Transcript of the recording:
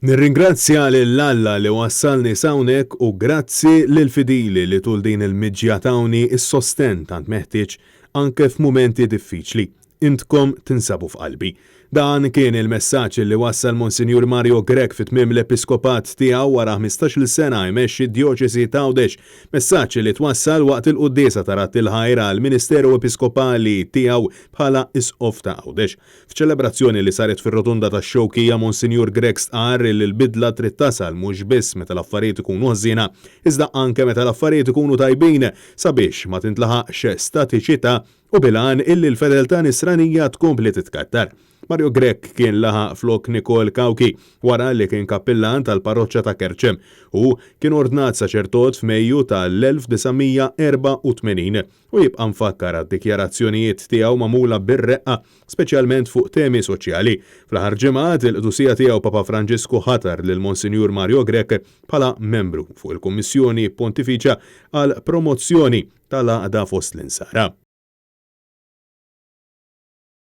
Nirringrazzja lil Alla li wassalni s'hawnhekk u grazzi lill-fidili li tul din il-miġja tawni s-sostenn tant meħtieġ anke f'mumenti diffiċli. Intkom tinsabu f'qalbi. Dan kien il-messaġġ li wassal Monsinjur Mario Grech fi tmiem l-episkopat tiegħu wara ħmistax-il sena jmexxi d-Djoċesi t'Għawdex. Messaġġ li twassal waqt il-quddiesa ta' Radd il-Ħajr għall-ministeru episkopali tiegħu bħala Isqof ta' Għawdex. F'ċelebrazzjoni li saret fir-Rotunda tax-Xewkija, Monsinjur Grech stqarr li l-bidla trid tasal mhux biss meta l-affarijiet ikunu ħżiena, iżda anke meta l-affarijiet ikunu tajbin sabiex ma tintlaħaqx statiċità u bil-għan illi l-fedeltà nisranija tkompli titkattar. Mario Grech kien laħaq flok Nicole Cauchi wara li kien kappillan tal-parroċċa ta' Kerċem. Hu kien ordnat saċerdot f'Mejju tal-1984 u jibqa' mfakkar għad-dikjarazzjonijiet tiegħu magħmula bir-reqqa speċjalment fuq temi soċjali. Fl-aħħar ġimgħat, il-Qdusija Tiegħu Papa Franġisku ħatar lil Monsinjur Mario Grech bħala membru fuq il-Kummissjoni Pontifiċja għall-Promozzjoni tal-Għaqda fost l-Insara.